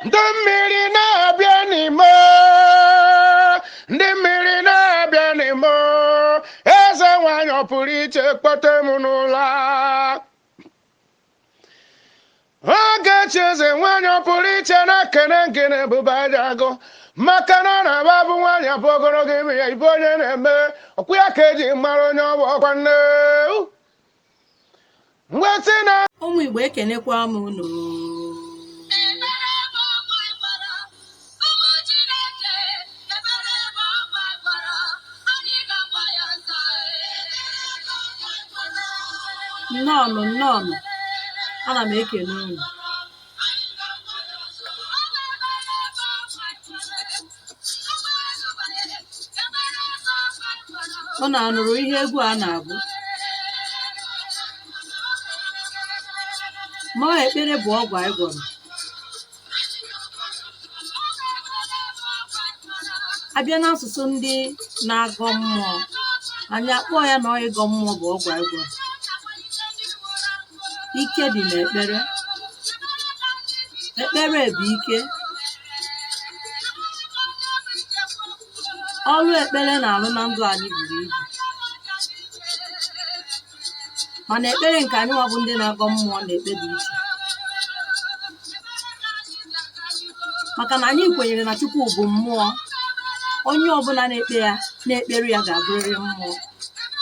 Ndị mmiri na-abịa n'ime, ndị mmiri na-abịa n'ime, eze nwanyị ọ pụrụ iche kpọte m n'ụlọ. Ogechi eze nwanyị ọ pụrụ iche na-ekene ngene ebube agụ maka na ọ na-agba bụ nwaanyị abụ ogologo ime ya ibe onye na-eme ọkwụ ya ka eji mara onye ọ bụ ọkwa nne mgbe na Ụmụ Igbo, ekenekwa m unu. Ebere bụ ọgwụ ịgbara, ụmụ Chineke, ebere bụ ọgwụ ịgbara, anyị ga-agwa ya nza. Nnọọnụ, nnọọnụ, ana m ekene unu. Unu anụrụ ihe egwu a na-agụ? Ma ekpere bụ ọgwụ anyị gwọrọ. Abịa n'asụsụ ndị na-agọ mmụọ, anyị akpọọ ya na ịgọ mmụọ bụ ọgwụ anyị gwọrọ. Ike dị n'ekpere. Ekpere bụ ike. Ọrụ ekpere na-alụ na ndụ anyị buru ibu, mana ekpere nke anyị nwa bụ ndị na-agọ mmụọ na-ekpe dị iche, maka na anyị kwenyere na Chukwu bụ mmụọ. Onye ọbụla na-ekpe ya na-ekpere ya ga-abụrịrị mmụọ.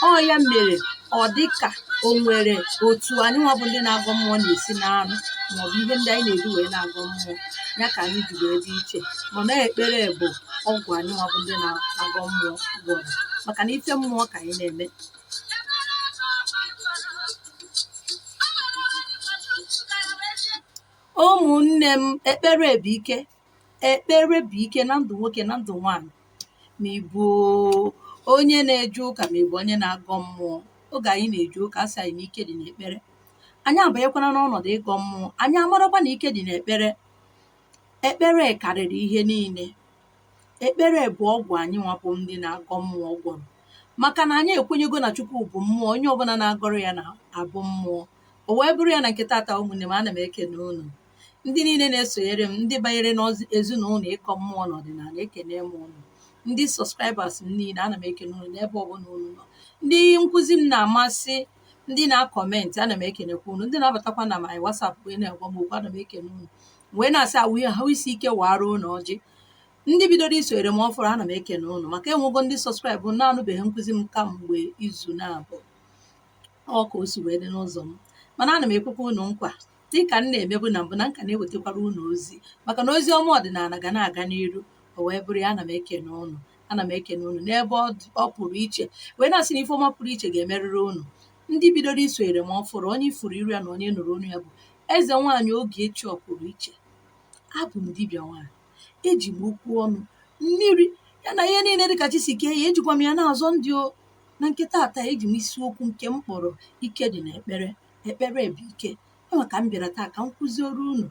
Ọ ya mere ọ dị ka o nwere otu anyị nwa bụ ndị na-agọ mmụọ na-esi n'arụ maọbụ ihe ndị anyị na-eji wee na-agọ mmụọ ya ka anyị ji wee dị iche. Mana ekpere bụ ọgwụ anyị nwa bụ ndị na-agọ mmụọ gwọrọ, maka na ife mmụọ ka anyị na-eme. Ụmụnne m, ekpere bụ ike. Ekpere bụ ike na ndụ nwoke na ndụ nwaanyị, ma ị bụ onye na-eje ụka ma ị bụ onye na-agọ mmụọ. Oge anyị na-eje ụka, a sị anyị na ike dị n'ekpere. Anyị abanyekwana n'ọnọdụ ịgọ mmụọ, anyị amarakwa na ike dị n'ekpere. Ekpere karịrị ihe niile. Ekpere bụ ọgwụ anyị nwa bụ ndị na-agọ mmụọ gwọrọ, maka na anyị ekwenyego na Chukwu bụ mmụọ. Onye ọbụla na-agọrọ ya na-abụ mmụọ. O wee bụrụ ya na nke taata, ụmụnne m, ana m ekene unu ndị niile na-esonyere m, ndị banyere n'ezinụlọ ịgọ mmụọ n'ọdịnala, ekene m unu. Ndị subscribers m niile, ana m ekene unu n'ebe ọbụla unu nọ. Ndị nkụzi m na-amasị, ndị na-acomment, ana m ekenekwa unu. Ndị na-abatakwa na my WhatsApp wee na-agwa m okwu, ana m ekene unu wee na-asị awụ ahụ isi ike wara unu ọjị. Ndị bidoro isonyere m ọfụrụ, ana m ekene unu, maka enwego ndị subscribe na-anụbeghị nkụzi m kamgbe izu na-abụ. Ọ ka o si wee dị n'ụzọ m. Mana ana m ekwekwa unu nkwa, dịka m na-emebu na mbụ, na nka na-ewetakwara unu ozi, maka na ozi ọma ọdịnala ga na-aga n'iru. O wee bụrụ ya, ana m ekene unu, ana m ekene unu n'ebe ọ pụrụ iche, wee na-asị na ife ọma pụrụ iche ga-emerịrị unu. Ndị bidoro isonyere m ọfụrụ, onye ifuru iru ya na onye nụrụ onu ya bụ eze nwaanyị Ogechi ọ pụrụ iche. Abụ m dibịa nwaanyị, eji m okwu ọnụ mmiri ya na ihe niile dịka chi si kee ya, ejikwa m ya na-azọ ndị o. Na nke taata, eji m isiokwu nke m kpọrọ ike dị n'ekpere. Ekpere bụ ike. Enwe ka m bịara taa ka m kụziere unu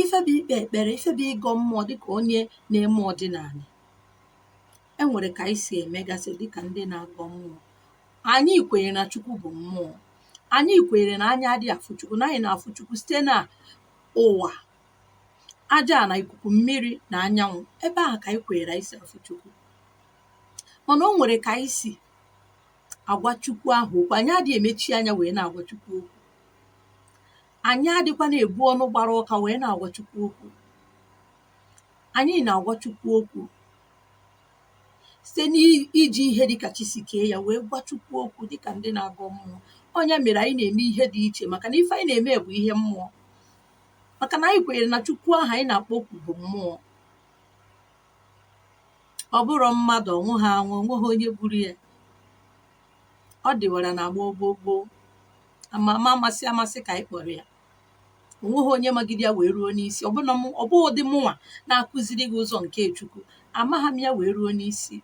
ife bụ ikpe ekpere, ife bụ ịgọ mmụọ dịka onye na-eme ọdịnala. Enwere ka anyị si emegasị dịka ndị na-agọ mmụọ. Anyị kwenyere na Chukwu bụ mmụọ. Anyị kwenyere na anya adịghị afụ Chukwu, na anyị na-afụ Chukwu site na ụwa, aja na ikuku, mmiri na anyanwụ. Ebe ahụ ka anyị kwenyere anyị si afụ Chukwu. Mana o nwere ka anyị si agwa Chukwu ahụ okwu. Anyị adịghị emechi anya wee na-agwa Chukwu okwu. Anyị adịkwa na-ebu ọnụ gbara ụka wee na-agwa Chukwu okwu. Anyị na-agwa Chukwu okwu site n'iji ihe dịka chi si kee ya wee gwa Chukwu okwu dịka ndị na-agọ mmụọ. Ọnya mere anyị na-eme ihe dị iche, maka na ife anyị na-eme bụ ihe mmụọ, maka na anyị kwenyere na Chukwu ahụ anyị na-akpọkwu bụ mmụọ. Ọ bụrụ mmadụ, ọnwụ ha anwụ, onweghị onye gburu ya. Ọ dịwara na gboo gboo gboo, ama ama amasị amasị ka anyị kpọrọ ya. Onweghị onye magide ya wee ruo n'isi. Ọ bụghị ụdị mụnwa na-akụziri gị ụzọ nke Chukwu, amagha m ya wee ruo n'isi.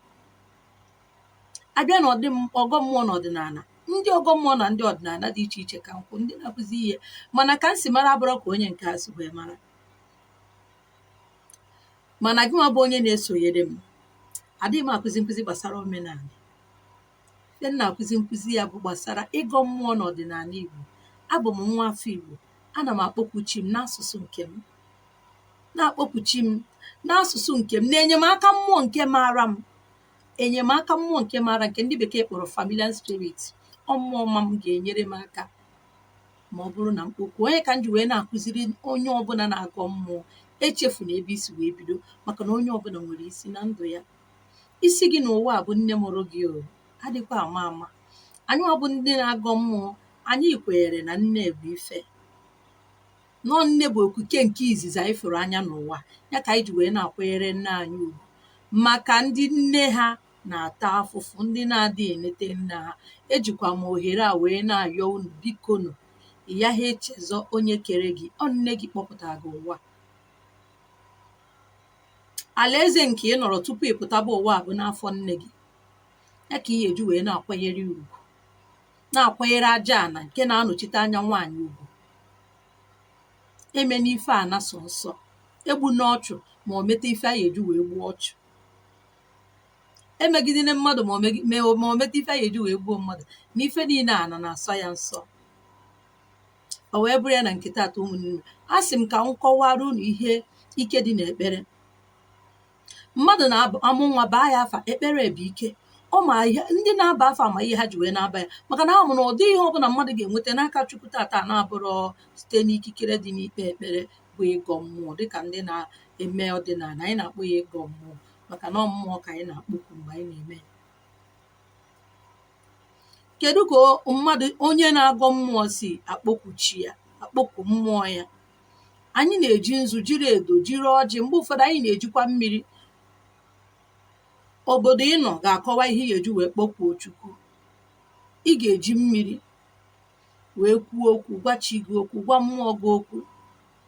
Abịa na ọdị ọgọ mmụọ na ọdịnala, ndị ọgọ mmụọ na ndị ọdịnala dị iche iche ka nkwụ ndị na-akụzi ihe, mana ka m si mara abụrụ ka onye nke a si wee mara. Mana gị nwa bụ onye na-esonyere m, adịghị m akụzi nkụzi gbasara omenala. Ihe m na-akụzi nkụzi ya bụ gbasara ịgọ mmụọ na ọdịnala Igbo. Abụ m nwa afọ Igbo, ana m akpọkwu chi m n'asụsụ nke m. Na-akpọku chi m n'asụsụ nke m, na enyemaka mmụọ nke maara m, enyemaka mmụọ nke maara, nke ndị bekee kpọrọ familiar spirit. Ọ mmụọ ma m ga-enyere m aka ma ọ bụrụ na mkpokwu onye ka m ji wee na-akụziri onye ọbụla na-agọ mmụọ, echefuna ebe isi wee bido, maka na onye ọbụla nwere isi na ndụ ya. Isi gị n'ụwa a bụ nne mụrụ gị. O adịkwa ama ama. Anyị ọ bụ ndị na-agọ mmụọ, anyị kwenyere na nne bụ ife nọọ, nne bụ okuke nke izizi anyị fụrụ anya n'ụwa ya, ka anyị ji wee na-akwanyere nne anyị ugwu. Maka ndị nne ha na-ata afụfụ, ndị na-adịghị enete nne ha, ejikwa m ohere a wee na-ayọ unu, bikonu, ya ha echezọ onye kere gị. Ọ nne gị kpọpụtara gị ụwa. Alaeze nke ị nọrọ tupu ị pụtaba ụwa bụ n'afọ nne gị. Ya ka ị ga-eji wee na-akwanyere ugwu, na-akwanyere aja ana nke na-anọchite anya nwaanyị ugwu. Eme n'ife ana sọ nsọ, egbu n'ọchụ ma o meta ife a ga-eji wee gbuo ọchụ, emegidere mmadụ ma o meta ife a ga-eji wee gbuo mmadụ. Na ife niile ana na-asọ ya nsọ. O wee bụrụ ya na nke taata, ụmụnne m, a sị m ka m kọwara unu ihe ike dị n'ekpere. Mmadụ na-amụ nwa, baa ya afa. Ekpere bụ ike. Ọ ma ihe ndị na-aba afa ama ihe ha ji wee na-aba ya, maka na ha mụ na ụdị ihe ọbụla mmadụ ga-enweta n'aka Chukwu tata na-abụrọ site n'ikikere dị n'ikpe ekpere, bụ ịgọ mmụọ. Dịka ndị na-eme ọdịnala, anyị na-akpọ ya ịgọ mmụọ, maka na ọ mmụọ ka anyị na-akpọku mgbe anyị na-eme ya. Kedu ka mmadụ onye na-agọ mmụọ si akpọku chi ya, akpọku mmụọ ya? Anyị na-eji nzu, jiri edo, jiri ọjị. Mgbe ụfọdụ anyị na-ejikwa mmiri. Obodo ị nọ ga-akọwa ihe ị ga-eji wee kpọkuo Chukwu. Ị ga-eji mmiri wee kwuo okwu, gwa chi gị okwu, gwa mmụọ gị okwu,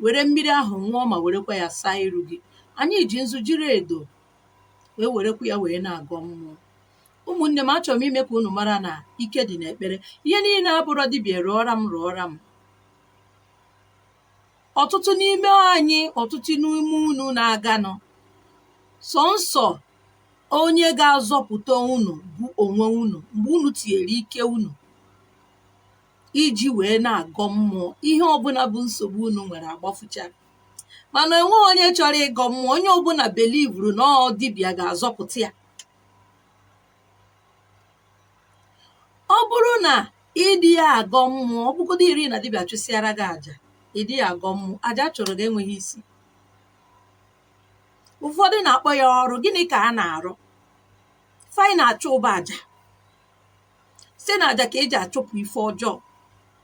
were mmiri ahụ ṅụọ, ma werekwa ya saa iru gị. Anyị ji nzu, jiri edo, wee werekwa ya wee na-agọ mmụọ. Ụmụnne m, achọrọ m ime ka unu mara na ike dị n'ekpere. Ihe niile abụrọ dibịa rụọra m, rụọra m. Ọtụtụ n'ime anyị, ọtụtụ n'ime unu na-aganụ, sọnsọ onye ga-azọpụta unu bụ onwe unu. Mgbe unu tinyere ike unu iji wee na-agọ mmụọ, ihe ọbụla bụ nsogbu unu nwere agbafucha. Mana enweghị onye chọrọ ịgọ mmụọ. Onye ọbụla belivuru na ọ dibịa ga-azọpụta ya. Ọ bụrụ na ịdị ya agọ mmụọ, ọ bụgodo iri na dibịa chụsịara gị àjà, ịdị ya agọ mmụọ, àjà chụrụ gị enweghị isi. Ụfọdụ na-akpọ ya ọrụ. Gịnị ka a na-arụ? Fanyị na-achụ ụba àjà, site na àjà ka eji achụpụ ife ọjọọ,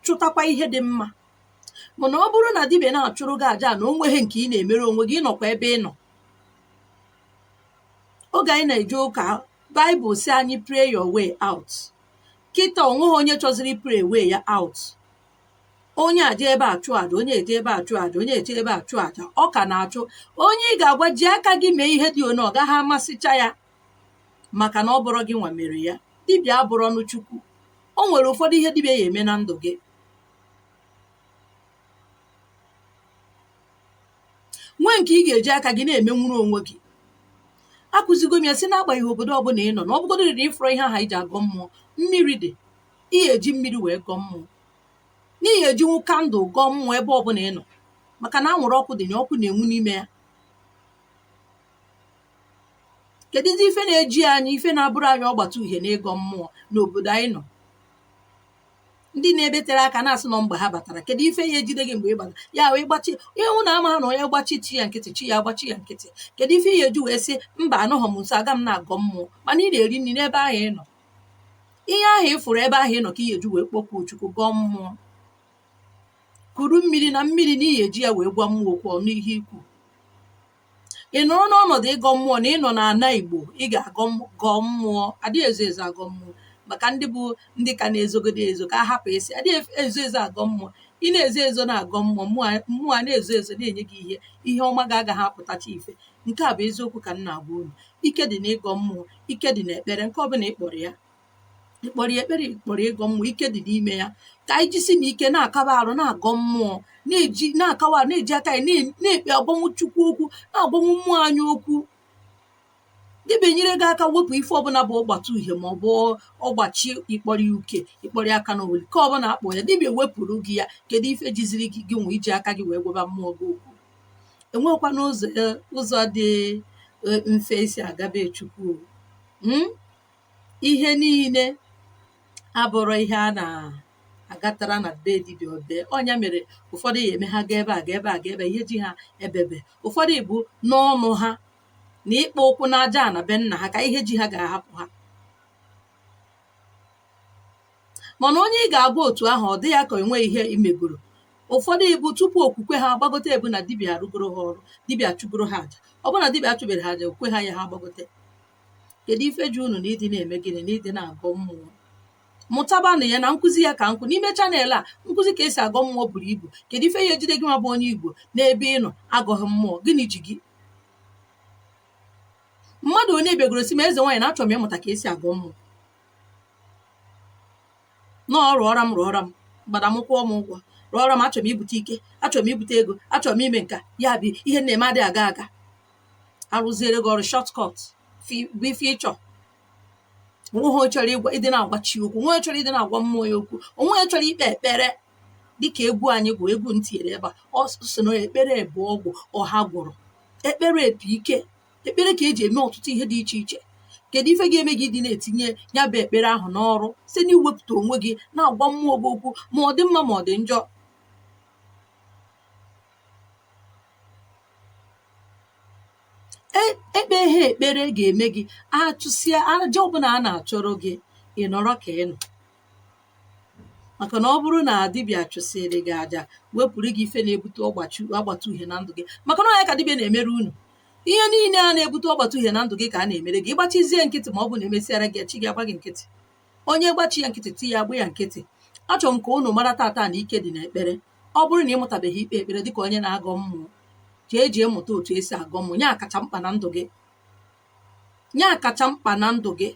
chụtakwa ihe dị mma. Mana ọ bụrụ na dibịa na-achụrụ gị àjà na o nweghị nke ị na-emere onwe gị, ịnọkwa ebe ị nọ. Oge anyị na-eje ụka, Baịbụl si anyị pray your way out. Kịta onweghị onye chọziri pray way ya out. Onye aje ebe a chụọ àjà, onye eje ebe a chụọ àjà, onye eje ebe a chụọ àjà, ọ ka na-achụ. Onye ị ga-agwa ji aka gị mee ihe dị one, ọ gaghị amasịcha ya, maka na ọ bụrụ gị nwa mere ya. Dibịa abụrụ ọnụ Chukwu. O nwere ụfọdụ ihe dibịa ya eme na ndụ gị, nwee nke ị ga-eji aka gị na-emenwuru onwe gị. Akụzigo m ya si n'agbanyeghị obodo ọbụla ị nọ, na ọ bụgodị na ịfụrụ ihe aha iji agọ mmụọ, mmiri dị, ị ga-eji mmiri wee gọọ mmụọ, n'ihi ejinwu candle gọọ mmụọ ebe ọbụla ị nọ, maka na anwụrụ ọkụ dị na ọkụ na-enwu n'ime ya. Kedụzi ife na-eji anyị, ife na-abụrụ anyị ọgbata uhie na ịgọ mmụọ n'obodo anyị nọ? Ndị na-ebetere aka na-asị nọ mgbe ha batara. Kedu ife ya ejide gị mgbe ị batara ya wee gbachi ịhụ na ama ha na onye gbachi chi ya nkịtị, chi ya agbachi ya nkịtị? Kedu ife ya eji wee sị mba, anọghọ m nso, aga m na-agọ mmụọ, mana ị na-eri nri n'ebe ahụ ị nọ? Ihe ahụ ị fụrụ ebe ahụ ị nọ ka ị ga-eji wee kpọkwuo Chukwu, gọọ mmụọ. Kuru mmiri na mmiri na ị ga-eji ya wee gwa mmụọ okwu ọnụ ihe ikwu. Ị nọrọ n'ọnọdụ ịgọ mmụọ na ị nọ n'ana Igbo, ị ga-agọ gọọ mmụọ. Adịghị ezo ezo agọ mmụọ, maka ndị bụ ndị ka na-ezogodo ezo ka a hapụ isi. Adịghị ezo ezo agọ mmụọ. Ị na-ezo ezo na-agọ mmụọ, mmụọ a na-ezo ezo na-enye gị ihe, ihe ọma ga-agaghị apụtacha ife. Nke a bụ eziokwu ka m na-agwa unu. Ike dị n'ịgọ mmụọ, ike dị n'ekpere. Nke ọbụla ị kpọrọ ya, ịkpọrọ ya ekpere, ịkpọrọ ịgọ mmụọ, ike dị n'ime ya. Ka anyị jisi na ike na-akaba arụ na-agọ mmụọ, na-eji na-akawa arụ, na-eji aka anyị na-ekpe, agwanwu Chukwu okwu, na-agwanwu mmụọ anyị okwu. Dibịa nyere gị aka wepụ ife ọbụla bụ ọgbata uhie ma ọ bụ ọgbachi, ịkpọrọ ya uke, ịkpọrọ ya aka n'oweli, ka ọbụla akpọ ya, dibịa wepụrụ gị ya. Kedu ife jiziri gị, gị nwe iji aka gị wee gwaba mmụọ gị okwu? Enwekwana ụzọ dị mfe esi agabe Chukwu. Ihe niile abụrụ ihe a na-agatara na be dibịa obe. Ọnya mere ụfọdụ ya eme ha gaa ebe a, gaa ebe a, gaa ebe a, ihe ji ha ebebe. Ụfọdụ bụ n'ọnụ ha na ịkpọ ụkwụ n'aja na be nna ha ka ihe ji ha ga-ahapụ ha. Mana onye ị ga-agwa otu ahụ, ọ dị ya ka enweghị ihe imegoro. Ụfọdụ ibu tupu okwukwe ha gbagote ebu na dibịa arụgoro ha ọrụ, dibịa chụgoro ha aja. Ọ bụrụ na dibịa achụbere ha aja, okwukwe ha ya ha gbagote. Kedu ife ji unu na ịdị na-eme gịnị na ịdị na-agọ mmụọ? Mụtabanụ ya na nkụzi ya ka nkụ n'ime channel a. Nkụzi ka esi agọ mmụọ buru ibu. Kedu ife ya ejide gị nwa bụ onye Igbo n'ebe ị nọ agọghị mmụọ? Gịnị ji gị? Mmadụ onye bịagoro si m, "Eze nwaanyị, na achọrọ m ịmụta ka esi agọ mmụọ," na ọ rụọra m, rụọra m gbada m, kwụọ m ụgwọ, rụọra m, achọrọ m ibute ike, achọrọ m ibute ego, achọrọ m ime nka ya bụ ihe na-eme adịghị aga aga. Arụziere gị ọrụ shortcut bụ ife ịchọ. Onweghị chọrọ ịgwa ịdị na-agwa chi okwu, onweghị chọrọ ịdị na-agwa mmụọ ya okwu, onweghị chọrọ ikpe ekpere. Dịka egwu anyị gụ, egwu m tinyere ebe a, ọ sị na ekpere bụ ọgwụ ọha gwụrụ. Ekpere bụ ike. Ekpere ka eji eme ọtụtụ ihe dị iche iche. Kedu ife ga-eme gị ịdị na-etinye ya bụ ekpere ahụ n'ọrụ site n'iwepụta onwe gị na-agwa mmụọ gị okwu, ma ọ dị mma ma ọ dị njọ? Ekpe ha ekpere ga-eme gị achụsịa aja ọbụla a na-achọrọ gị, ị nọrọ ka ị nọ. Maka na ọ bụrụ na dibịa chụsịrị gị aja, wepụrụ gị ife na-ebute ọgbata uhie na ndụ gị, maka na ọ ya ka dibịa na-emere unu. Ihe niile a na-ebute ọgbata uhie na ndụ gị ka a na-emere gị. Ịgbachizie nkịtị, ma ọ bụ na emesịara gị, chi gị agba gị nkịtị. Onye gbachi ya nkịtị, ti ya agba ya nkịtị. Achọrọ m ka unu mara tata na ike dị n'ekpere. Ọ bụrụ na ị mụtabeghị ikpe ekpere dịka onye na-agọ mmụọ, jee jee mụta otu esi agọ mmụọ. Nya kacha mkpa na ndụ gị, nya kacha mkpa na ndụ gị.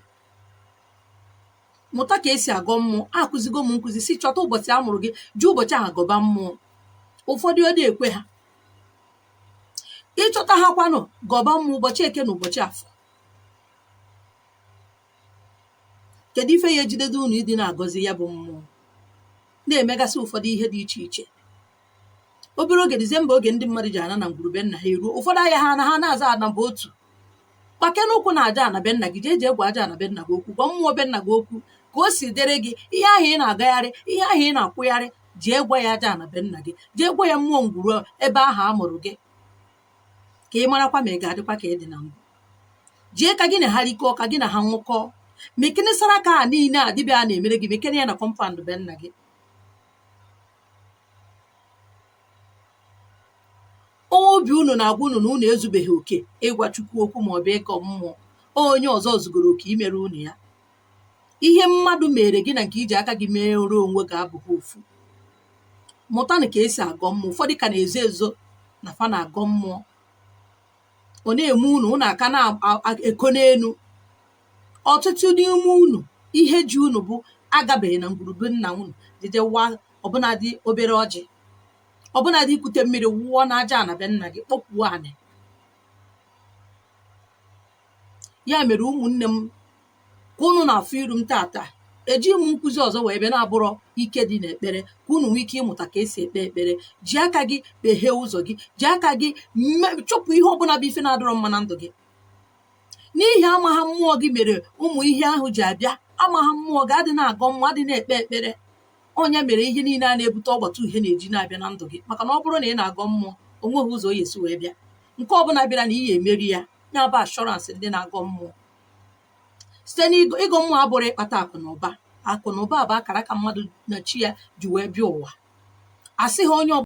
Mụta ka esi agọ mmụọ. Akụzigo m nkụzi si chọta ụbọchị a mụrụ gị, ji ụbọchị ahụ gọba mmụọ. Ụfọdụ ọ na-ekwe ha ịchọta ha kwanụ gọba mmụọ ụbọchị Eke na ụbọchị Afọ. Kedu ife ya ejidedo unu ịdị na-agọzi ya bụ mmụọ, na-emegasị ụfọdụ ihe dị iche iche? Obere oge Disemba, oge ndị mmadụ ji ana na ngwurube nna ha eruo, ụfọdụ ahịa ha na ha na-aza ana bụ otu kpake n'ụkwụ na aja ana be nna gị. Jee jee gwa aja ana be nna gị okwu, gwa mmụọ be nna gị okwu ka o si dịrị gị. Ihe ahụ ị na-agagharị, ihe ahụ ị na-akwụgharị, jee gwa ya aja ana be nna gị, jee gwa ya mmụọ ngwuru ebe ahụ a mụrụ gị, ka ị marakwa ma ị ga-adịkwa ka ị dị na mbụ. Jee ka gị na ha rikọọ, ka gị na ha nwụkọọ. Mekene saraka a niile a dibịa a na-emere gị, mekene ya na compound be nna gị. Obi unu na-agwa unu na unu ezubeghị oke ịgwa Chukwu okwu maọbụ ịgọ mmụọ. Onye ọzọ zugoro oke imere unu ya. Ihe mmadụ mere gị na nke iji aka gị mere onwe gị abụghị ofu. Mụtanụ ka esi agọ mmụọ. Ụfọdụ ka na-ezo ezo na fa na-agọ mmụọ. Ọ na-eme unu, unu aka na-eko n'elu. Ọtụtụ n'ime unu, ihe ji unu bụ agabeghị na ngwurube nna unu jeje wa ọbụnadị obere ọjị, ọbụnadị ikute mmiri wụọ n'aja ana be nna gị, kpọkwuo anị. Ya mere, ụmụnne m, ka unu na-afụ iru m tata, ejighị m nkụzi ọzọ wee bịa na-abụrọ ike dị n'ekpere, ka unu nwee ike ịmụta ka esi ekpe ekpere. Ji aka gị kpeghee ụzọ gị, ji aka gị chụpụ ihe ọbụla bụ ife na-adọrọ mma na ndụ gị. N'ihi amagha mmụọ gị mere ụmụ ihe ahụ ji abịa. Amagha mmụọ gị, adị na-agọ mmụọ, adị na-ekpe ekpere, ọnya mere ihe niile a na-ebute ọgbata uhie na-eji na-abịa na ndụ gị. Maka na ọ bụrụ na ị na-agọ mmụọ, o nweghị ụzọ o esi wee bịa. Nke ọbụla bịara na iyi emeri ya. Ya bụ assurance ndị na-agọ mmụọ site n'ịgọ ịgọ mmụọ abụrụ ịkpata akụ na ụba. Akụ na ụba bụ akara aka mmadụ na chi ya ji wee bịa ụwa. Asị ha onye